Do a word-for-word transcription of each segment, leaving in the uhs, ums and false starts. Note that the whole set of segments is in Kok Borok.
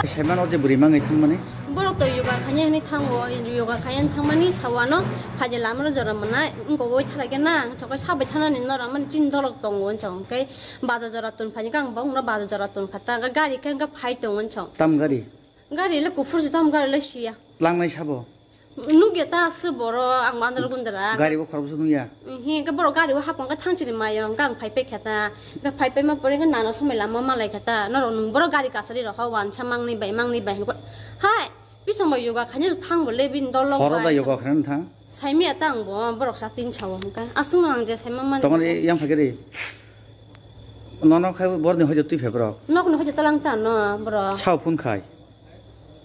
Saimano je bwrwi mangwi thangmani. Borok to yoga khainai hwnwi thango, yoga khainani thangmani sawano phaide lamaro jora mwnai, wngkha wai thalai khe na, ang chokai sabai thanani norok mani chini dolok tongo hwnchong, hwnkhe baja jora tun phaini khe ang bokno baja jora tun kha ta, hwnkhe gari khe hwnkhe phai tongo hwnchong. Tam gari? Gari le kuphur se tam gari le siya. Tlangnai sabo? Nugya ta aswk borok, ang bandar gundra. Gari bo khoroksa nungya? Hi, hwnkhe borok gari o hapang khe thangchini mayo, hwnkhe ang phai paikha ta. Hwnkhe phai paima pore hwnkhe nana somoi lama malai kha ta. Norok nwng borok gari kasari rok ha wansa mangni bai, mangni bai hwnkhe. Hai, bisong bai yoga khainai thang bo le bini dol lok. Horo bai da yoga khainai thang? Saimaya ta ang bo, borok sa tin sao hwnkhe. Aswk no ang je saima mani. Tongoni yang phai khe ri. Nono khai borni hojo twi phai borok. Nokni hojo talang ta no borok. Sao phone khai.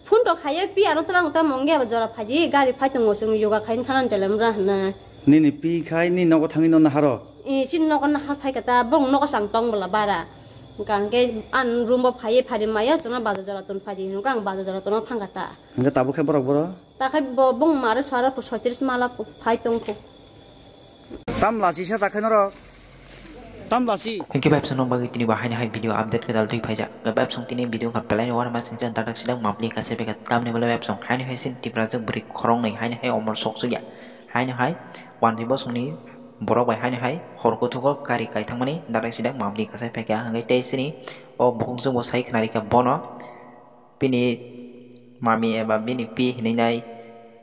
Phone rok khaiwi pi ano twlang tamo wngya ba jora phaidi gari phai tongo chwng yoga khaini thanani telem ra hwnwi. Nini pi khai ni nogo thangwi no naharo? Eh, chini nogo nahar phai kata bong nogo chang tong bwla bara. Hwnkha hwnkhe an room bo phaiwi phari maya chwngno baja jora ton phaidi hwnwi ang baja jora tono thang kata. Hwnkhe tabuk khe borok boro? Takhai bo bong mare swara po soitris mala po phai tong kho. Tam lasi sa takhai norok? Tam lasi. Hwnkhe bebsong nokbagwi tini bo haino hai video update kwtal twi phaijak. Hwnkhe bebsong tini video wngkha belai ni uanamasingcha dadak sidak mapli kasa beka tamni bwlai bebsong haino hai sin Tiprajwk bwrwi khoroknwi haino hai omor sok sukya. Haino hai wanjwi bosongni borok bai haino hai hor kuthugo kari kai thangmani dadak sidak mapli kasa phaikha hwnkhe tei sini o bukhukjwk bo sai khwnarikha bono. Bini mami eba bini pi hinwi nai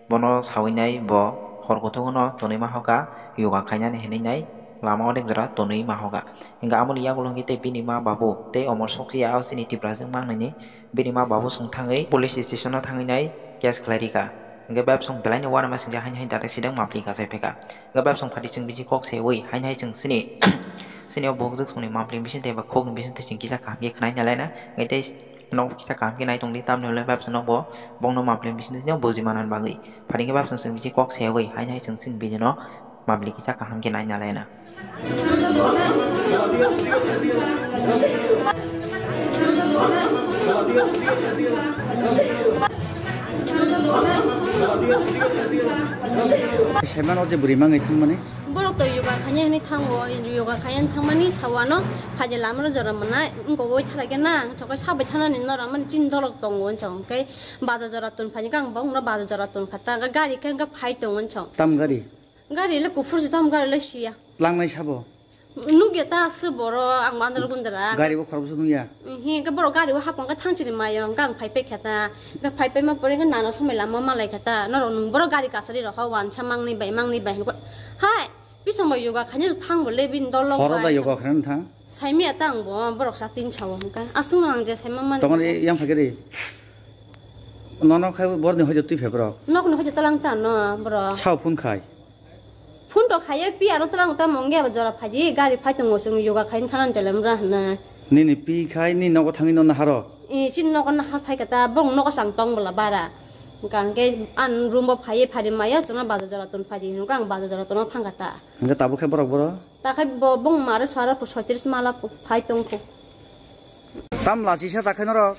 bono sawi nai bo hor kuthuk no tonwi ma hoka, yoga khainani hinwi nai lama o jora tonwi ma hoka. Hingkhe amoni yagulo hingkhe tei bini ma babu tei omor sokya o chini Tiprajwk mangnini bini ma babu chwng thangwi police station o thangwi nai case khlai rika. Hingkhe bebsong belai ni uanama singcha haini hai dadak sidak mapli kachai phaikha. Hingkhe bebsong phati chwng bisi kok sewi haini hai chwng chini chini o bukhukjwk songni mapli bising tei eba khokni bising twi chwng kisa kaham khe khwnai nai laina. Hingkhe tei Nok kisa kaham khe nai tongdi, tamni hwnle bebsa no bo bongno mapli bising twi buji manani bagwi. Phari khe bebsa chwng bisi kok seyogwi haini hai chwng chini video no mapli kisa kaham khe nai nalai na. Saimano je bwrwi mangwi thangmani. Borok to yoga khainai hwnwi thango, yoga khainani thangmani sawano phaide lamaro jora mwnai, wngkha wai thalai khe na, ang chokai sabai thanani norok mani chini dolok tongo hwnchong, hwnkhe baja jora tun phaini khe ang bokno baja jora tun kha ta, hwnkhe gari khe hwnkhe phai tongo hwnchong. Tam gari? Gari le kuphur se tam gari le siya. Tlangnai sabo? Nugya ta aswk borok, ang bandar gundra. Gari bo khoroksa nungya? Hi, hwnkhe borok gari o hapang khe thangchini mayo, hwnkhe ang phai paikha ta. Hwnkhe phai paima pore hwnkhe nana somoi lama malai kha ta. Norok nwng borok gari kasari rok ha wansa mangni bai, mangni bai hwnkhe. Hai, bisong bai yoga khainai thang bo le bini dol lok. Horo bai da yoga khainai thang? Saimaya ta ang bo, borok sa tin sao hwnkhe. Aswk no ang je saima mani. Tongoni yang phai khe ri. Nono khai borni hojo twi phai borok. Nokni hojo talang ta no borok. Sao phone khai. Phone rok khaiwi pi ano twlang tamo wngya ba jora phaidi gari phai tongo chwng yoga khaini thanani telem ra hwnwi. Nini pi khai ni nogo thangwi no naharo? Eh, chini nogo nahar phai kata bong nogo chang tong bwla bara. Hwnkha hwnkhe an room bo phaiwi phari maya chwngno baja jora ton phaidi hwnkha ang baja jora tono thang kata. Hwnkhe tabuk khe borok boro? Takhai bo bong mare swara po soitris mala po phai tong kho. Tam lasi sa takhai norok?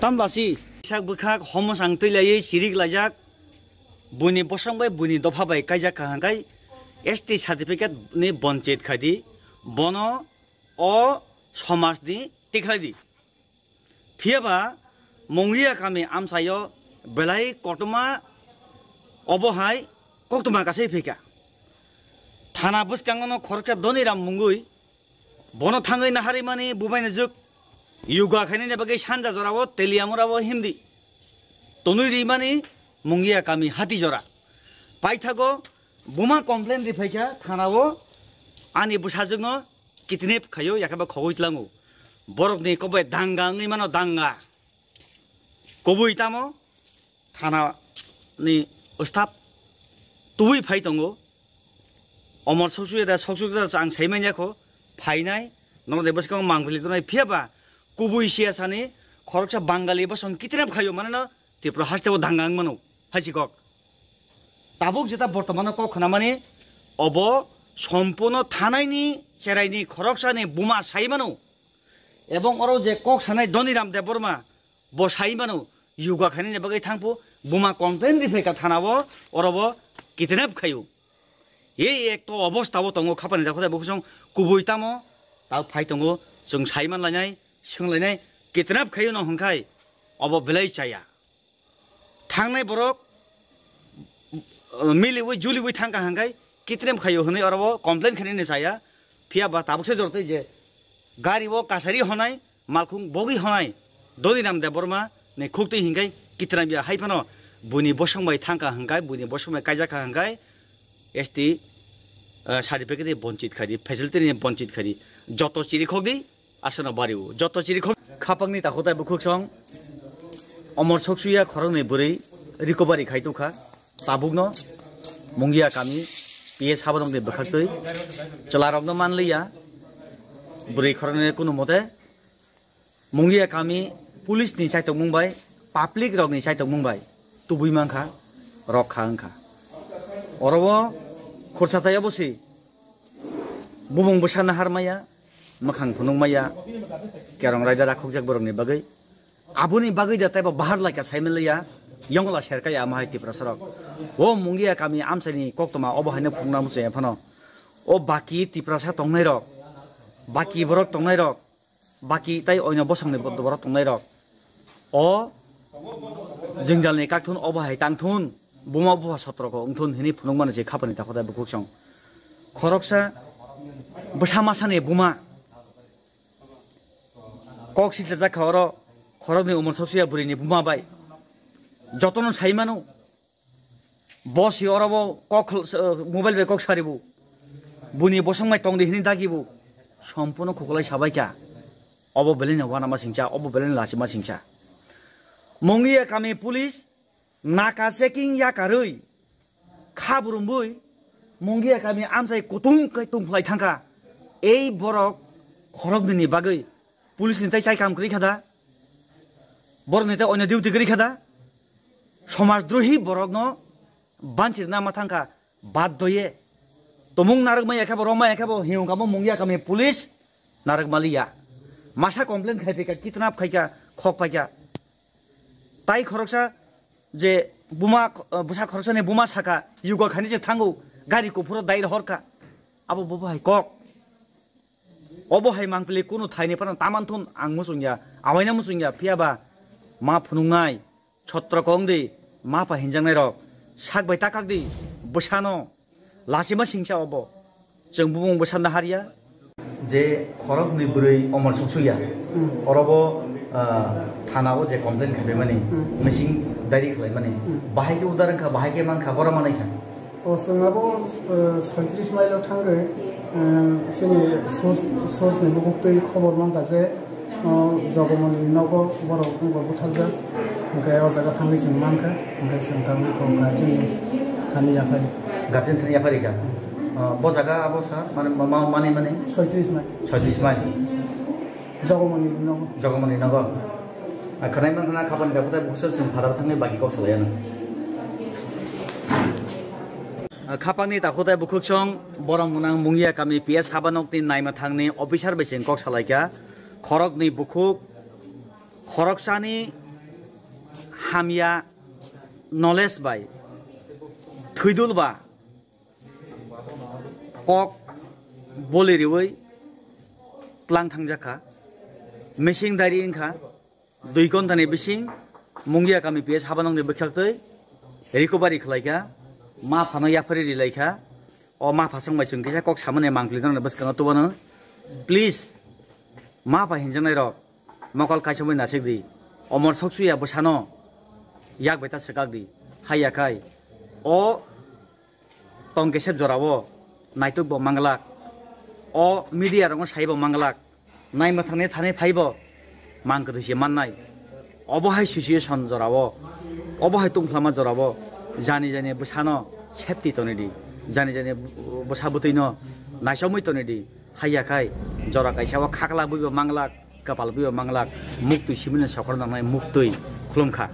Tam lasi? Sak bwkhak homo chang twi laiwi chirik laijak. Buini bosong bai buini dopha bai kaijak kaham khai S T certificate ni bonchit khai di, bono o somaj ni tikhlai di. Phiya ba Mungia kami amchaio belai koktwma obo hai koktwma kasai phika. Thana bwskango no khoroksa Dhoniram mungwi Bono thangwi naharwi mani bubaini jwk yoga khainani bagwi sanja jorao Teliamura o himdi tonwi rimani Mungia kami hati jora. Paithago buma complain riphaikha thanao ani bwsajwkno kidnap khaio, yakhe bo khogwi tlango. Borokni kobai danga wngwi mano, danga. Kubui tamo thana ni staff tubui phai tongo. Omor soksuya da, soksuya da, ang sai manya kho, phainai, nono de bwskango mangpili tongnai, phiya ba kubui siyasani khoroksa Bangali bosong kitirem khayo, maneno Tripura haste o danga wng mano, hai si kok. Tabuk jeta bortomano kok khnamani, obo sompuno thanaini cheraini khoroksani buma sai mano. Ebong oro je kok sanai Dhoniram Debbarma, bo sai mano, Yoga khainani bagwi thangphu, buma complain riphaikha thana o, oro bo kidnap khaio. Ei ek to obostha o tongo khapani dakho dai bukhusong kubui tamo, ta phai tongo, chwng saiman lainai, swng lainai, kidnap khaio no hwnkhai, obo belai chaya. Thangnai borok, uh, miliwi juliwi thangkha hwnkhai, kidnap khaio hwnwi oro bo complain khainani chaya, phiya ba tabuk se jortwi je gari o kasari honai, malkhung bogwi honai, Doniram Debbarma ni khuktwi hinkhai kidnap ya hai phano buini bosong bai thangkha hwnkhai, buini bosong bai kaijakha hwnkhai, S T, uh, certificate ni bonchit khaidi, facility ni bonchit khaidi, joto chiri khokdi, aswkno bari o. Joto chiri khok khapangni takhuk tai bukhuk song, omor soksuya khoroknwi bwrwi recovery khai tukha. Tabukno Mungia kami P S Habanokni bwkhaktwi chwlarokno manliya. Bwrwi khoroknwi kunu mote Mungia kami police ni chaitokmung bai, public rokni chaitokmung bai tubui mankha, rok kha wngkha. Oro o khursa tai obo si bumung bwsa nahar maya, mwkhang phunuk maya, kerong raida rakhokjak borokni bagwi. Aboni bagwi da taibo bahar laikha saimanliya, yongla serkaya ama hai Tiprasa rok. O Mungia kami amchaini koktoma obo haino phunukna muchungya phano. O baki Tiprasa tongnai rok, baki borok tongnai rok, baki tai oino bosongni bo-, borok tongnai rok. O jwngjalni kakthun obo hai tangthun, buma bupha sotroko wngthun hini phunukmani se khapani takhuk tai bukhuk song. Khoroksa bwsa masani buma kok sichajak kha oro khoroknwi umor soksuya bwrwini buma bai. Jotono sai mano. Bo si oro bo kok khel-, se, mobile bai kok sari bo. Buni bosong bai tongdi hini dagi bo. Sompuno khuklai sabai kha. Obo belai no wana ma singcha, obo belai no lachima singcha. Mungia kami police naka checking yakarwi kha burumwi Mungia kami amchai kutung kai tungphlai thangkha. Ei borok khoroknwini bagwi police ni tai chai kam kwrwi kha da? Borok ni tai oino duty kwrwi kha da? Somaj drohi borok no banchirna ma thangkha, bad doye. Tomung narwk maya khe bo, rw maya khe bo, hiyung kamo Mungia kami police narwk maliya. Masa complain khai phaikha, kidnap khaikha, khok paikha. Tai khoroksa je buma, bwsa khoroksani buma saka, yugo khani je thango, gari kuphuro dai rohorkha. Abo bo hai kok. Obo hai mangpili kunu thaini phano taman thun ang muchungya, awaina muchungya, phiya ba ma phunuknai, chotro kong di, ma pa hinjaknai rok, sak bai takak di, bwsano, lachima singcha obo, chwng bumung bwsa naharya. Je khoroknwi bwrwi omor suksuya, oro bo, ah, thana o je complain khaimani, missing diary khlaimani, bahai khe udar wngkha, bahai khe mankha, bora manai kha. O chwng abo, eh, soitris mile o thangwi, eh, chini source, source ni bukhuk twi khobor mankha je, o Jogomoni ni nogo borok wngkha butharjak, hwnkhe o jaga thangwi chwng mankha, hwnkhe chwng tabuk kok guardian ni thani yaphari. Guardian thani yaphari kha? O, bo jaga abo sa, mane, ma-, ma-, mane, mane? Soitris mile. Soitris mile. Jogomoni ni nogo. Jogomoni nogo. A, khwnai man khna khapani da bukhuk chwng phadar thangwi bagi kok salai ano. A, khapangni takhuk tai bukhuk song borok mwnang Mungia kami P S Habanokni naima thangni officer bai chwng kok salai kha. Khoroknwi bukhuk, khoroksani hamya knowledge bai thwidul ba kok boli riwi tlang thangjak kha. Missing diary wngkha. Dui ghonta ni bising Mungia kami P S Habanokni bwkhaktwi recovery khlai kha, ma phano yaphari ri lai kha. O ma phasong bai chwng kisa kok samani mangpili nokni bwskango tubano. Please, ma pha hinjaknai rok mokol kaisomwi nasik di. Omor soksuya bwsano yak bai ta swkak di. Haiya khai o tong kesep jorao naitok bo manglak, o media rokno sai bo manglak, naima thangni thani phai bo mang kwthwi se mannai. Obo hai situation jorao, obo hai tungkhlama jorao jani jani bwsano safety toni di, jani jani bwsa bwtwi no naisomwi toni di. Haiya khai jora kaisa o khakla bwi bo manglak, kapal bwi bo manglak, muktwi simino sokhor nangnai muktwi khulum kha.